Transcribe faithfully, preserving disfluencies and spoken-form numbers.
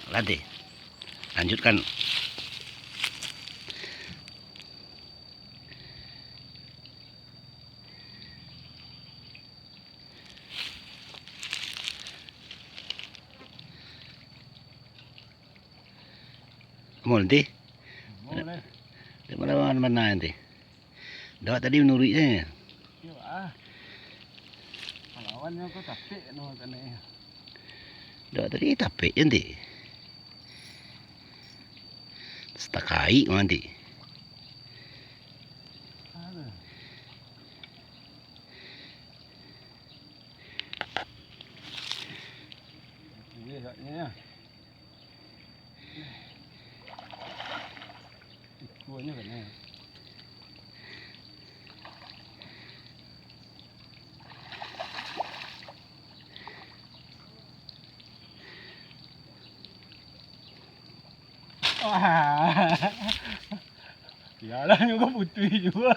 Lanti. Lanjutkan. Mul, Ti. Mul, eh. Di mana-mana, Ti? Dawak tadi manuruik sajo. Iyo, ah. Malawannyo ko capek no kane. Dawak tadi capek je, Ti. Satakai mah, Ti. Aduh. Kuih agaknyo, ya. Ikuanyo kan, ya. Wah. Iyalah, nyo ko putuih juo.